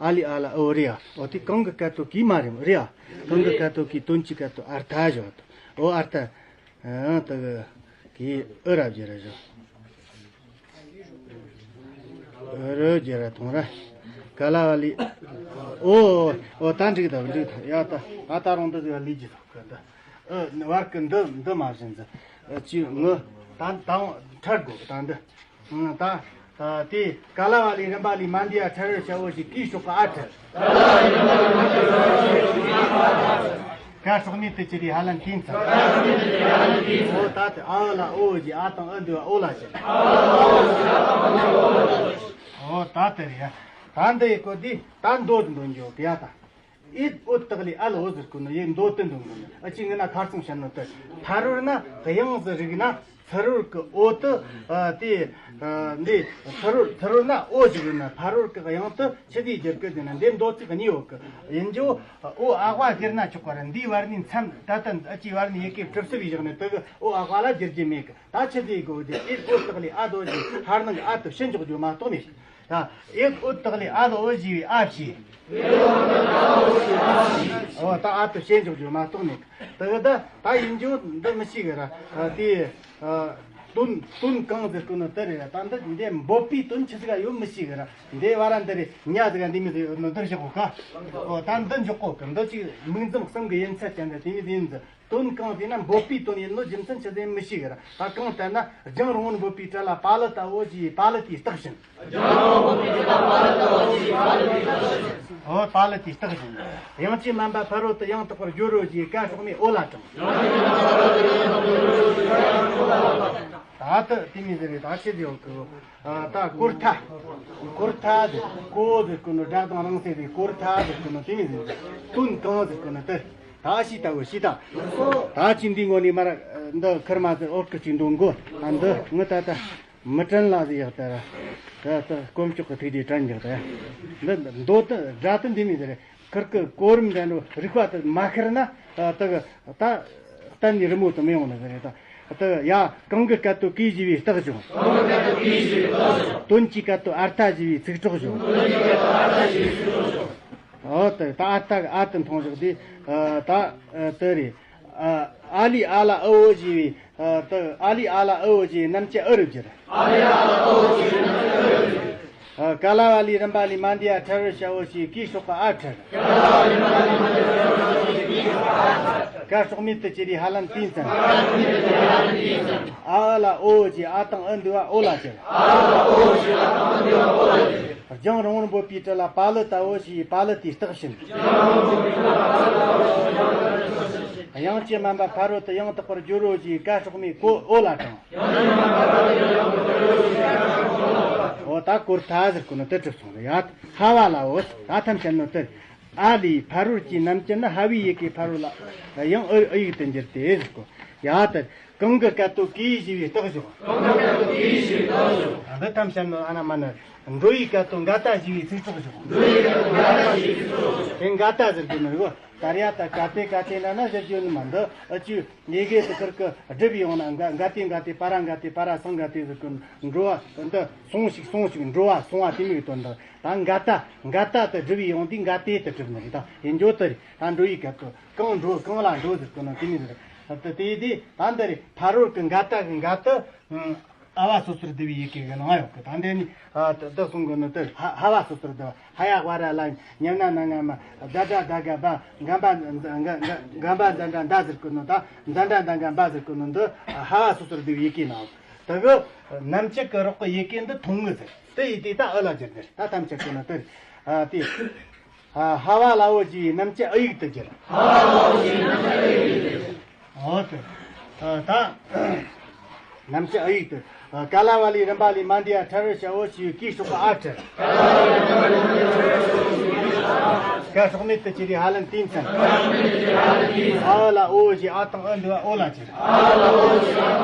ཨ་ལི་ཨ་ལ་ཨོ་རེད་ཡ། ཨོ་དེ་གང་གི་སྐད་དོད་གི་མ་རེད་རེད་ཡ། གང་གི་སྐད་དོད་གི་དོན་གྱི་སྐད་དོད་ཨར་ཐ་བཞག་ད། ཨོ་ཨར་ཐ། ཨང་ད་གི་གི་ཨུ་ར་བཞི་ར་བཞག། ཨུ་རུ་བཞི་ར་གཏོང་ར། ཀ་ལ་བ་ལི། ཨོ་ཨོ་ད་འགྲིག་ད་འགྲིག་ད་ཡ། ད་ད་ད་རུང་འདི་ཟིག་ལི་ཇི་ད་གི་ད། ཨ་བར་གི་འདི་འདི་མ་བཞིན་ཟིག་ཨ་ཅི་ངུ་ད་ད་ཁྲར་དགོས་གི་ད་འདི། ད་ད་དེ་ཀ་ལ་བ་ལའི་རིམ་པ་ལས་མ་འདས་པ་ཕྲ་རོལ་བྱ་འོ་ཞེས་གི་སྲོག་གི་ཨ་ཕྲ། ཀ་སྲོག་མེད་དུ་གྱུར་པའི་ཧ་ལན་དུས་མཚན། འོ་ད་དེ་ཨ་ལ་ཨོ་ཞེས་ཨ་དང་ཨུ་འདུས་པ་ཨོ་ལ་ཟེར། འོ་ད་དེ་རེད་ཡ། ད་འདི་ཡི་གོ་དེ་ད་མདོ་དུ་འདོན་རྒྱུ་གི་ཡ་ད། ཨིད་འོད་དག་ལས་ཨལ་འོ་ཟེར་གོ་ནོ་ཡེ་མདོ་དེ་འདོན་གོ་ནོ། ཨ་ཅི་ངི་ན་ཁར་སང་བཤད་ནོ་དེ་ཕ་རོལ་ན་དབྱངས་ཟིག་རིག་ན། ཕ་རོལ་གི་འོ་དེ། ཨ། དེ། ཨ། འདི་ཕ་རོལ། ཕ་རོལ་ན་འོ་ཞིག་ཡོད་ན་ཕ་རོལ་གི་དབྱངས་དེ་ཆི་ཟིག་བསྒྱུར་གི་ཟེར་ན། འདི་མདོ་ཚིག་གཉིས་ཡོད་གི། ཡིན་རྒྱུ་འོ་ཨ་ཝ་བསྒྱུར་ན་ཆོག་གི་རེད། འདིའི་བར་ནས་མཚམས་ད་ལྟ་ཨ་ཅེའི་བར་ནས་ཡི་གེ་གྲུབ་ཚུལ་བཞག་ནས་དེ་གི་འོ་ཨ་ཝ་ལ་བསྒྱུར་རྒྱུ་མེད་གི། ད་ཆི་ཟིག་དགོས་ཟེར། ཨེ་འོ་སྟག་ལས་ཨ་དོ་ཞེས་ཕར་ནང་གི་ཨ་དེ་ཕྱིར་འཇོག་རྒྱུ་མ་གཏོགས་མེད། ད་ཨེ་འོ་སྟག་ལས་ཨ་དོ་ཞེས་པའི་ཨ་ཕྱིས། འོ་ད་ཨ་དེ་ཕྱིར་འཇོག་རྒྱུ་མ་གཏོགས་མེད། དེ་གི་ད་ད་ཡིན་རྒྱུ་འདི་མི་ཤེས་གི་ར། ཨ། དེ། ཨ། དོན་དོན་གང་ཟེར་གོ་ནོ་དེ་རེད། ད་འདི་འདི་འབོད་པའི་དོན་ཆི་ཟིག་ཡོད་མི་ཤེས་གི་ར། འདི་བ་ར་འདི་རེད། ཉ་ཟིག་འདི་མི་ཟིག་ཡོད་ནོ་འདིར་བཞག་གོ་ཀ། ཨོ་ད་འདི་འཇོག་གོ་གི། འདི་ཅིག་མིག་འཛུམ་གསུམ་གི་ཡིན་ཚད་ཅན་དེ་དེ་མི་ཟིག་ཡིན་ཟིག། དོན་གང་ཟེར་ན་འབོད་པའི་དོན་ཡིན་ནོ་རྒྱུ་མཚན་ཆི་ཟིག་མི་ཤེས་གི་ར། ད་གང་ལྟར་ན་རྒྱང་རིང་པོར་འབོད་པའི་གྲལ་ལ་པ་ལི་ཏ་འོ་ཞེས་པ་ལི་ཏའི་རྟགས་བྱིན། ཨོ་པ་ལི་ཏའི་རྟགས་བྱིན། དབྱངས་ཅན་མན་པ་ཕ་རོལ་ཏུ་ཡང་དག་པར་སྦྱོར་རོ་ཞེས་ཀ་སྲོག་མེད་འོ་ལ་དྲངས། ད་ལྟ་དེ་མི་ཟེར་རེད། ད་ཆི་ཟེར་ཡོང་གི། ཨ། ད་སྐོར་ཐ། སྐོར་ཐ་ཟེར། ཀོ་ཟེར་གོ་ནོ་སྒྲ་གདངས་རིང་ས་ཟེར། སྐོར་ཐ་ཟེར་གོ་ནོ་དེ་མི་ཟེར། དོན་གང་ཟེར་གོ་ནོ་དེ། ད་ཤི་ད་གོ་ཤི་ད། ད་ཅི་འདི་ངོ་ནས་མར་འདི་ཁུར་མ་ཟེར། འོར་གི་ཅིག་འདོན་དགོ། ཨ། འདི་ངི་ད་ད། མི་དྲན་ལ་ཟིག་ཡག་ལྟར། ད་ལྟ་དཀོན་མཆོག་གི་ཐུགས་རྗེ་དྲན་རྒྱག་ད། འདི་མདོ་དེ་སྒྲ་དེ་འདི་མི་ཟེར། ཁིར་གི་གོ་རིམ་འདྲ་འགྲོ་རིག་པ་དེ་མ་ཤར་ན་ད་ད་གཏན་ནས་རི་མོ་དེ་མི་ཡོང་ནི་ཟེར། ད་ད་ཡ། གང་གི་སྐད་དོད་གི་ཞེས་པའི་རྟགས་བྱུང་། དོན་གྱི་སྐད་དོད་ཨར་ཐ་ཞེས་པའི་ཚིག་གྲོགས་བྱུང་། ཨོ་དེ་ད་ཨ་ཐ་གི་ཨ་དེ་མཐོང་བཞག་དེ། ད་དེ་རེད། ཨ། ཨ་ལི་ཨ་ལ་ཨ་འོ་ཞེས་པའི། ཨ། ད་ཨ་ལི་ཨ་ལ་ཨ་འོ་ཞེས་རྣམ་བཅད་ཨུ་རུ་བསྒྱུར། ཨ་ལི་ཨ་ལ་ཨ་འོ་ཞེས་རྣམ་བཅད་ཨུ་རུ་བསྒྱུར། ཨ། ཀ་ལ་བ་ལི་རིམ་པ་ལས་མ་འདས་ཡ་ཕྲ་རོལ་ཤ་འོ་ཞེས་གི་སྲོག་གི་ཨ་ཕྲར། ཀ་སྲོག་མེད་དུ་གྱུར་པའི་ཧ་ལན་ཏིང་ཙམ། ཨ་ལ་ཨོ་ཞེས་ཨ་དང་ཨུ་འདུས་པ་ཨོ་ལ་བསྒྱུར། རྒྱང་རིང་པོར་འབོད་པའི་གྲལ་ལ་པ་ལི་ཏ་འོ་ཞེས་པ་ལི་ཏའི་རྟགས་བྱིན། དབྱངས་ཅན་མན་པ་ཕ་རོལ་ཏུ་ཡང་དག་པར་སྦྱོར་རོ་ཞེས་ཀ་སྲོག་མེད་ཀོ་འོ་ལ་དྲངས། འོ་ད་སྐོར་ཐ་ཟེར་གོ་ནོ་དེ་གྲུབ་སོང་། ཡ། ཧ་བ་ལ་འོ། ད་ཐམས་ཅད་ནོ་དེ། ཨ་ལི་ཕ་རོལ་གྱི་རྣམ་བཅད་ནི་ཧ་བའི་ཡི་གེ་ཕ་རོལ་ལ་ཡང་ཨུ་ཨུ་ཡིག་ཏུ་འགྱུར་ཏེ་ཟེར་གོ། ཡ་དེ། གང་གི་སྐད་དོད་གི་ཞེས་པའི་རྟགས་བྱུང་། གང་གི་སྐད་དོད་གི་ཞེས་པའི་རྟགས་བྱུང་། འདི་ཐམས་ཅད་ནི་ཨ་ན་མ་ན། འགྲོ་བའི་སྐད་དོད་འགའ་ད་ཞེས་པའི་ཚིག་གྲོགས་བྱུང་། འགྲོ་བའི་སྐད་དོད་འགའ་ད་ཞེས་པའི་ཚིག་གྲོགས་བྱུང་། དེ་འགའ་ད་ཟེར་དུས་ནི་རེད་གོ། ད་ར་ད་ག་དེ་ག་དེ་ན་ན་ཟེར་རྒྱུ་ནི་མ་འདི་ཨ་ཅུ་ཡི་གེ་དེ་ཁིར་གི་སྒྲུབ་ཡོང་ན་འགའ་འགའ་དེ་འགའ་དེ་པ་ར་འགའ་དེ་པ་ར་སང་འགའ་དེ་ཟེར་གི། འགྲོ་བ་འདི་སོང་ཞིག་སོང་ཞིག་འགྲོ་བ་སོང་བ་དེ་མིག་དོན་དག་ད་འགའ་ད་འགའ་ད་དེ་སྒྲུབ་ཡོང་དུས་འགའ་དེ་དེ་གྲུབ་ནི་རེད། ད་ཡིན་རྒྱུ་དེ་རེད། ད་འགྲོ་བའི་སྐད་དོད། གང་འགྲོ་གང་ལ་འགྲོ་ཟེར་གོ་ནོ་དེ་མིན་ཟེར། ད་དེ་དེ་ད་འདི་རེད། ཕ་རོལ་གི་འགའ་ད་གི་འགའ་དེ། ཨ་བ་སོ་སོར་བསྡུ་བའི་ཡི་གེ་གི་ནང་ཡོད་གི། ད་འདི་ནི་ད་གསུང་གི་ནི་དེ་ཧ་ཧ་བ་སོ་སོར་བསྡུ་བ། ཧ་ཡ་ཝ་ར་ལ་ཉ་ན་ན་ང་མ་ད་དྲ་ད་ག་བ་འགའ་འབའ་འགའ་འབའ་འཛ་འདྲ་འདའ་ཟེར་གི་ནོ། ད་འཛ་འདྲ་འདའ་འགའ་འབའ་ཟེར་གི་ནོ་འདི་ཧ་བ་སོ་སོར་བསྡུ་བའི་ཡི་གེ་ནང་ཡོད། དེ་གི་རྣམ་བཅད་གི་རོགས་གི་ཡི་གེ་འདི་མཐོང་ངེས་ཟེར། དེ་ཡི་དེ་ད་ཨུ་ལ་སྦྱར་ནས་ད་ཐམས་ཅད་གི་ནི་དེ་རེད། ཨ་དེ། ཨ། ཧ་བ་ལ་འོ་ཞེས་པའི་རྣམ་བཅད་ཨུ་ཡིག་ཏུ་བསྒྱུར། འོ་དེ། ཨ། ད་རྣམ་བཅད་ཨུ་ཡིག་ཏུ། ཨ། ཀ་ལ་བ་ལའི་རིམ་པ་ལས་མ་འདས་ཡ་ཕྲ་རོལ་ཤ་འོ་ཞེས་པའི་གི་སྲོག་གི་ཨ་ཕྲར། ཀ་སྲོག་མེད་དུ་གྱུར་པའི་ཧ་ལན་ཏིང་ཙམ། ཨ་ལ་ཨོ་ཞེས་ཨ་དང་ཨུ་འདུས་པ་ཨོ་ལ་བསྒྱུར།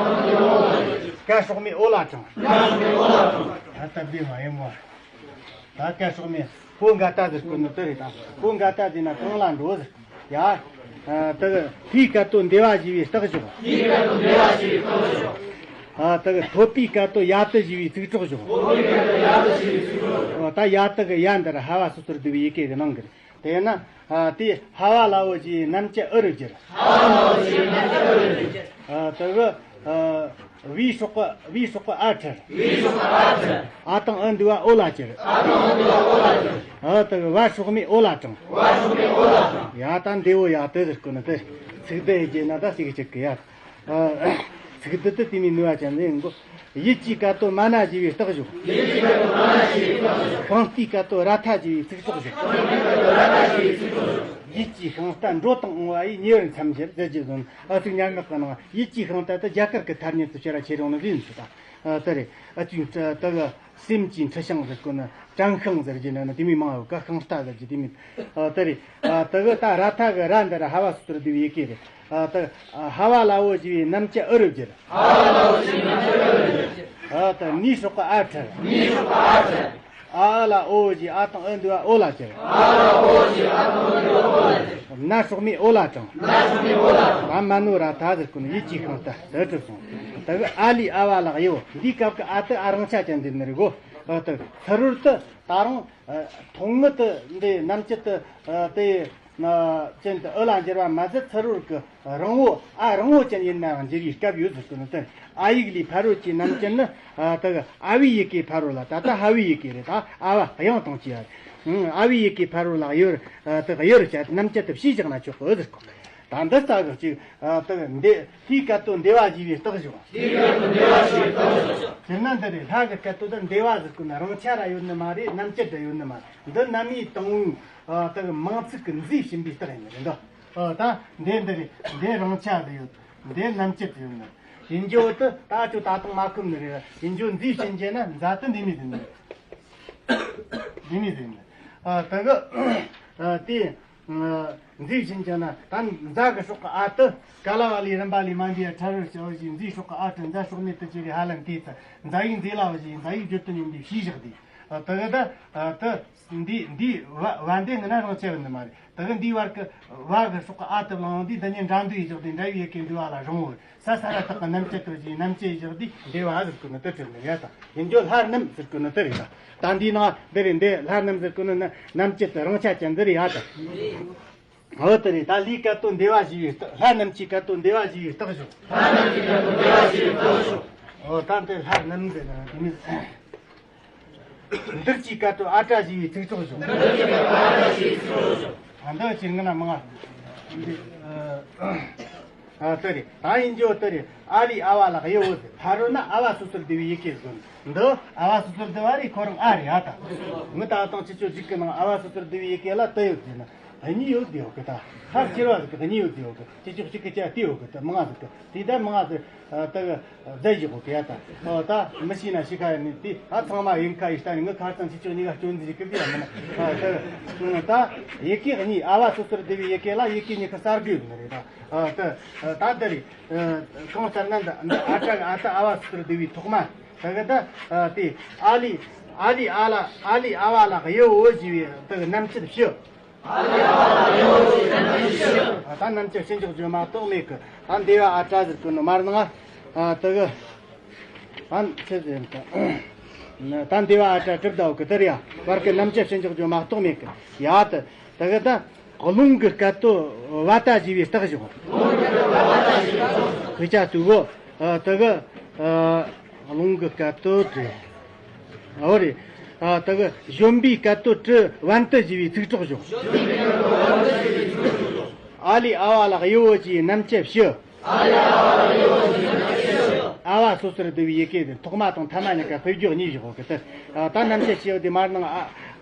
ཀ་སྲོག་མེད་ཨོ་ལ་དྲངས། ད་ལྟ་འདི་མ་ཡིན་མོ། ད་ཀ་སྲོག་མེད། ཀོ་འགའ་ད་ཟེར་གོ་ནོ་དེ་རེད། ད་ཀོ་འགའ་ད་ཟེར་ན་གང་ལ་འགྲོ་ཟེར། ཡ། ཨ། དེ་གི་ཧའི་སྐད་དོད་འདས་པ་ཞེས་པའི་རྟགས་བྱུང་། ཧའི་སྐད་དོད་འདས་པ་ཞེས་པའི་རྟགས་བྱུང་། ཨ། དེ་གི་ཐོད་པའི་སྐད་དོད་ཡ་ཏི་ཞེས་པའི་ཚིག་གྲོགས་བྱུང་། ཐོད་པའི་སྐད་དོད་ཡ་ཏི་ཞེས་པའི་ཚིག་གྲོགས་བྱུང་། ཨ། ད་ཡ་ཏི་གི་ཡ་འདི་ར་ཧ་བ་སོ་སོར་བསྡུ་བའི་ཡི་གེ་གི་ནང་གི་རེད། དེས་ན། ཨ། དེ་ཧ་བ་ལ་འོ་ཞེས་རྣམ་བཅད་ཨུ་རུ་བསྒྱུར། ཧ་བ་ལ་འོ་ཞེས་རྣམ་བཅད་ཨུ་རུ་བསྒྱུར། ཨ། དེ་གི། ཨ། བའི་སྲོག་གི་བའི་སྲོག་གི་ཨ་ཕྲར། བའི་སྲོག་གི་ཨ་ཕྲར། ཨ་དང་ཨུ་འདུས་པ་ཨོ་ལ་བསྒྱུར། ཨ་དང་ཨུ་འདུས་པ་ཨོ་ལ་བསྒྱུར། ཨ། དེ་གི་བ་སྲོག་མེད་ཨོ་ལ་དྲངས། བ་སྲོག་མེད་ཨོ་ལ་དྲངས། ཡ། ད་འདི་འོ་ཡ་དེ་ཟེར་གོ་ནི་དེ། ཚིག་འདི་ཡི་རྗེས་ན་ད་ཞིག་གཅིག་གི་ཡ། ཨ། ཚིག་འདི་དེ་དེ་མི་ནུས་པ་ཅན་ལས་འགོ། ཡིད་ཀྱི་སྐད་དོད་མ་ན་ཞེས་པའི་རྟགས་བྱུང་། ཡིད་ཀྱི་སྐད་དོད་མ་ན་ཞེས་པའི་རྟགས་བྱུང་། གང་ལྟའི་སྐད་དོད་ར་ཐ་ཞེས་པའི་ཚིག་གྲོགས་བྱུང་། གང་ལྟའི་སྐད་དོད་ར་ཐ་ཞེས་པའི་ཚིག་གྲོགས་བྱུང་། ཡིད་ཀྱི་ཤིང་རྟ་འགྲོ་དང་འོང་བ་ཡི་ཉེ་བར་མཚམས་བཞིར་ཟེར་རྒྱུ་བཟུང་། ཨ། ཚིག་སྙན་ངག་གི་ནང་ཡིད་ཀྱི་ཤིང་རྟ་དེ་རྒྱ་གར་གྱི་ཐ་སྙད་དུ་ཕྱིར་ར་ཁྱེར་ཡོང་ནི་ཡིན་ཟེར། ད་དེ་རེད། ཨ། ཅིག་དེ་གི། སེམས་ཀྱི་འཁྲི་ཤིང་ཟེར་གོ་ན་བྲང་ཤིང་ཟེར་གྱི་ན་ན་དེ་མོ་མང་བ་ག་ཤིང་རྟ་ཟེར་གྱི་དེ་མོ། ཨ་དེ་རེད། ཨ་དེ་གི་ད་ར་ཐ་གི་ར་འདི་ར་ཧ་བ་སོ་སོར་བསྡུ་བའི་ཡི་གེ་རེད། ཨ་དེ་ཨ་ཧ་བ་ལ་འོ་ཞེས་པའི་རྣམ་བཅད་ཨུ་རུ་བསྒྱུར། ཨ་དེ་ནི་སྲོག་གི་ཨ་ཁྲིར། ཨ་ཨ་ལ་འོ་ཞེས་ཨ་དང་ཨུ་འདུས་པ་ཨོ་ལ་བསྒྱུར། ན་སྲོག་མེད་ཨོ་ལ་དྲངས། ད་མ་ནོ་ར་ཐ་ཟེར་གོ་ནི་ཡིད་ཀྱི་ཤིང་རྟ་ཟེར་གྲུབ་སོང་། དེ་གི་ཨ་ལི་ཨ་བ་ལ་གཡོ། འདིའི་སྐབས་ཀྱི་ཨ་དེ་ཨ་རང་ཆ་ཅན་འདི་ནི་རེད་གོ། ཨ་དེ་ཚུ་རོལ་དུ་ད་རུང་ཐུང་ངུ་དུ་འདི་རྣམ་བཅད་དུ་དེ་ཅན་དུ་ཨུ་ལ་འགྱུར་བ་མ་ཟད་ཚུ་རོལ་གི་རིང་བོ་ཨ་རིང་བོ་ཅན་ཡིན་ནའང་འགྱུར་བའི་སྐབས་ཡོད་ཟེར་གི་ནི་དེ། ཨ་ཡིག་ལས་ཕ་རོལ་གྱི་རྣམ་བཅད་ནི་ཨ་དེ་གི་ཨ་བའི་ཡི་གེ་ཕ་རོལ་ལ་ད་ལྟ་ཧ་བའི་ཡི་གེ་རེད། ད་ཨ་བ་དབྱངས་དང་བཅས་པ་རེད། ཨ་བའི་ཡི་གེ་ཕ་རོལ་ལ་གཡོ་དེ་གི་གཡོ་བྱ་རྣམ་བཅད་དུ་ཕྱིས་བཞག་ན་ཆོག་གི་ཟེར་གོ། ད་འདི་ལྟ་གི་ཅིག་ཨ་དེ་གི་འདི་ལྷའི་སྐད་དོད་འདས་པ་ཞེས་པའི་རྟགས་བཞག་ལྷའི་སྐད་དོད་འདས་པ་ཞེས་པའི་རྟགས་བཞག་དེ་ན་འདི་རེད། ལྷ་གི་སྐད་དོད་དུ་འདས་པ་ཟེར་གོ་ན་རང་ཆ་ར་ཡོད་ནི་མ་རེད། རྣམ་བཅད་དུ་ཡོད་ནི་མ་རེད། འདི་རྣམ་དབྱེ་དང་པོའི་ཨ་དེ་གི་མིང་ཚིག་གི་མཛེས་ཕྱིན་པའི་རྟགས་ཡིན་ནི་རེད་འདི། ཨ་ད་འདི་འདི་རེད། འདི་རང་ཆ་དུ་ཡོད། འདི་རྣམ་བཅད་དུ་ཡོད་ནི། ཡིན་རྒྱུ་དུ་ད་ཅོ་ད་དུང་མ་ཁུམ་ནི་རེད། ཡིན་རྒྱུ་མཛེས་ཕྱིན་རྒྱུ་ན་མཛའ་དུ་འདི་མི་ཟིན་ནི། འདི་མི་ཟིན་ནི། ཨ་དེ་གི་ཨ་དེ་ཨ་མཛེས་ཕྱིན་རྒྱུ་ན་ད་མཛའ་གི་སྲོག་གི་ཨ་དུ་ཀ་ལ་བ་ལས་རིམ་པ་ལས་མ་འདས་ཡ་ཕྲ་རོལ་བྱ་བ་ཞིག་མཛའི་སྲོག་གི་ཨ་དུ་མཛའ་སྲོག་མེད་དུ་གྱུར་བའི་ཧ་ལམ་དེའི་ཚེ་མཛའ་ཡིག་མཛེས་ལ་བ་ཞིག་མཛའ་ཡིག་བརྗོད་དུ་ཉན་པའི་ཕྱིས་བཞག་དེ། ཨ་དེ་གི་ད་ཨ་དུ་འདི་འདི་བ་བ་འདི་ངི་ན་རང་ཆེ་བ་འདི་མ་རེད། དེ་གི་འདིའི་བར་གྱི་བ་གི་སྲོག་གི་ཨ་དེ་བླངས་འོང་དུས་འདི་ཉིད་འདྲ་འདུ་ཡིས་བཞག་སྟེ་འདྲ་བའི་ཡི་གེ་འདུས་པ་ལ་རིང་བོར་ས་ས་ར་བཏགས་ཀྱི་རྣམ་བཅད་དོ་ཞེས་རྣམ་བཅད་ཡིས་བཞག་སྟེ་འདུས་པ་ཟེར་གོ་ནི་དེ་དྲིལ་ནི་ཡ་ད། ཡིན་རྒྱུ་ལྷ་རྣམས་ཟེར་གོ་ནི་དེ་རེད་ད། ད་འདིའི་ནང་འདི་རེད། འདི་ལྷ་རྣམས་ཟེར་གོ་ནི་ནི་རྣམ་བཅད་དུ་རང་ཆ་ཅན་འདི་རེད་ཡ་ད། འོ་དེ་རེད། ད་ལྷའི་སྐད་དོད་འདས་པ་ཞེས་པའི་རྟགས། ལྷ་རྣམས་ཀྱི་སྐད་དོད་འདས་པ་ཞེས་པའི་རྟགས་བཞག་ལྷ་རྣམས་ཀྱི་སྐད་དོད་འདས་པ་ཞེས་པའི་རྟགས་བཞག་འོ་ད་འདི་ལྷ་རྣམས་ཟེར་ན་དེ་ནི། འདིར་གྱི་སྐད་དོད་ཨ་བྲ་ཞེས་པའི་ཚིག་གྲོགས་བཞག་འདིར་གྱི་སྐད་དོད་ཨ་བྲ་ཞེས་པའི་ཚིག་གྲོགས་བཞག་ཨ་འདི་ཅི་ང་ན་མང་ང་། འདི་ཨ་ཨ་དེ་རེད། ད་ཡིན་རྒྱུ་དེ་རེད། ཨ་ལས་ཨ་བ་ལ་གཡོ་བོ་ཟེར། ཕ་རོལ་ན་ཨ་བ་སོ་སོར་བསྡུ་བའི་ཡི་གེ་ཟེར། འདི་ཨ་བ་སོ་སོར་བསྡུ་བ་རེད། ཁོ་རང་ཨ་རེད་ཨ་ད། ངི་ད་དང་ཁྱེད་ཆོ་རིགས་ཀྱི་ནང་ཨ་བ་སོ་སོར་བསྡུ་བའི་ཡི་གེ་ལ་དེ་ཡོད་ཟེར་ན། གཉིས་ཡོད་དེ་ཡོད་གི་ད། ཁ་ཁྱེར་བ་ཟིག་གི་གཉིས་ཡོད་དེ་ཡོད་གི། ཁྱེད་ཆོ་གཅིག་གི་ཆ་དེ་ཡོད་གི་ད། མང་ང་ཟིག་གི་དེ་ད་མང་ང་ཟིག་ད་གི་རྫས་བཞི་གོ་གི་ཡ་ད། ཨོ་ད་མི་ཤེས་ན་ཤི་ཁ་ཡ་ནི་དེ་ཨ་ཚང་མ་ཡིན་ཁ་ཡི་ལྟ་ནི་ངི་ཁ་ཚང་ཁྱེད་ཆོ་གཉིས་ཀ་སྐྱོན་འཛིན་གི་དེ་ཡ་མིན་ན། ཨ་ད་ད་ཡི་གེ་གཉིས་ཨ་བ་སོ་སོར་བསྡུ་བའི་ཡི་གེ་ལ་ཡི་གེ་གཉིས་ཀ་གསར་བསྒྱུར་ཡོད་ནི་རེད་ད། ཨ་ད་ད་དེ་རེད། གང་ལྟར་ན་འདི་འདི་ཨ་བྲ་གི་ཨ་ད་ཨ་བ་སོ་སོར་བསྡུ་བའི་ཐོག་མ། ད་གི་ད་དེ་ཨ་ལི་ཨ་ལི་ཨ་ལ་ཨ་ལི་ཨ་བ་ལ་གཡོ་བོ་ཞེས་པའི་ད་གི་རྣམ་བཅད་ཕྱི། ཨ་ད་རྣམ་བཅད་ཕྱི་འཇོག་རྒྱུ་མ་གཏོགས་མེད་གི། ཨ་འདི་བ་ཨ་བྲ་ཟེར་གི་ནི་མར་ནང་ཨ་ད་གི་ཨ་ཆི་ཟེར་ད། ད་འདི་བ་ཨ་བྲ་གྲུབ་ཟླ་བོ་གི་དེར་ཡ་བར་གི་རྣམ་བཅད་ཕྱི་འཇོག་རྒྱུ་མ་གཏོགས་མེད་གི། ཡ་ད་ད་གི་ད་རླུང་གི་སྐད་དོད་བ་ད་ཞེས་པའི་རྟགས་བཞག་དཔེ་ཆ་བཏུས་གོ། ཨ་ད་གི་ཨ་རླུང་གི་སྐད་དོད་དྲི། ཨོ་རེད། ཨ་ད་གི་གཞོན་པའི་སྐད་དོད་དྲི་བན་དུ་ཞེས་པའི་ཚིག་གྲོགས་བཞག་ཨ་ལས་ཨ་བ་ལ་གཡོ་བོ་ཞེས་རྣམ་བཅད་ཕྱི། ཨ་བ་སོ་སོར་བསྡུ་བའི་ཡི་གེ་དེ་ཐོག་མ་དང་ཐ་མ་གཉིས་ཀ་ཕེབས་རྒྱུ་གཉིས་བཞག་གི་དེ། ཨ་ད་རྣམ་བཅད་ཕྱི་དེ་མར་ནང་ཨ་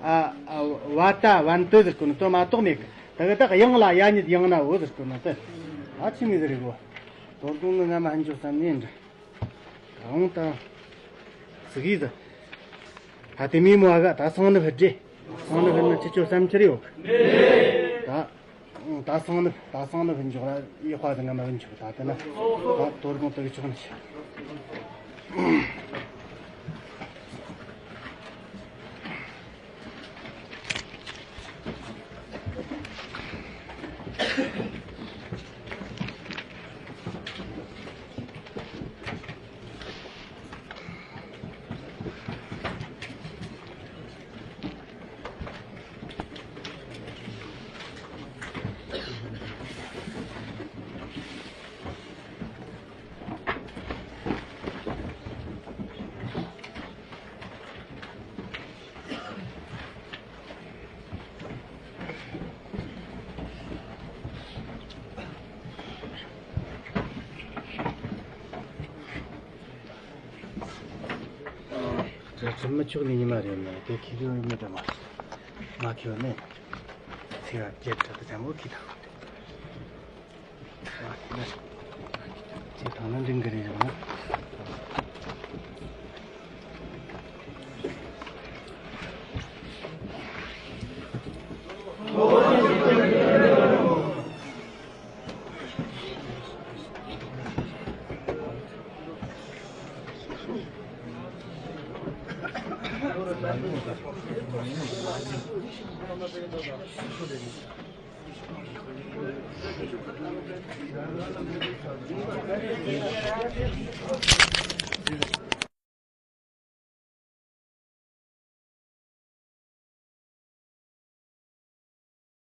ཨ་ཨ་བ་ད་བན་དུ་ཟེར་གོ་ནི་དོན་མ་གཏོགས་མེད་གི། ད་གི་ད་གི་དབྱངས་ལ་ཡ་ཉིད་ཡང་ན་འོ་ཟེར་གོ་ནི་དེ། ཨ་ཆི་མི་ཟེར་གོ། དོ་དགོང་ནི་ང་མ་ཧན་ཅོ་བསམ་ནས་འདྲ། ད་འོང་ད། ཟི་གི་ཟི། ད་དེ་མི་མོ་ཨ་ག་ད་སང་ནི་ཕི་འདྲེ། སང་ནི་ཕི་ནི་ཅི་ཅོ་བསམ་ཁྱེར་ཡོད་གི། ད། ད་སང་ནི་ད་སང་ནི་ཕི་འཇོག་ར་ཡོད་པ་དེ་ང་མ་ཕི་འཇོག་ད་དེ་ན། ད་དོ་དགོང་དེ་གི་ཆོག་ནི་ཤི། དེ་ཚོ་མི་ཆོག་ནི་ཉི་མ་རེད་ནས་དེ་ཁྱེར་ཡོང་མི་དེ་མ་མ་ཁྱེར་ནས་ཚེ་བ་བརྒྱད་ཁྲི་དུ་ཚན་པོ་ཁྱེར་ཐག་ཅེས་དང་ན་འདྲེན་གི་རེད་ཡོང་ན།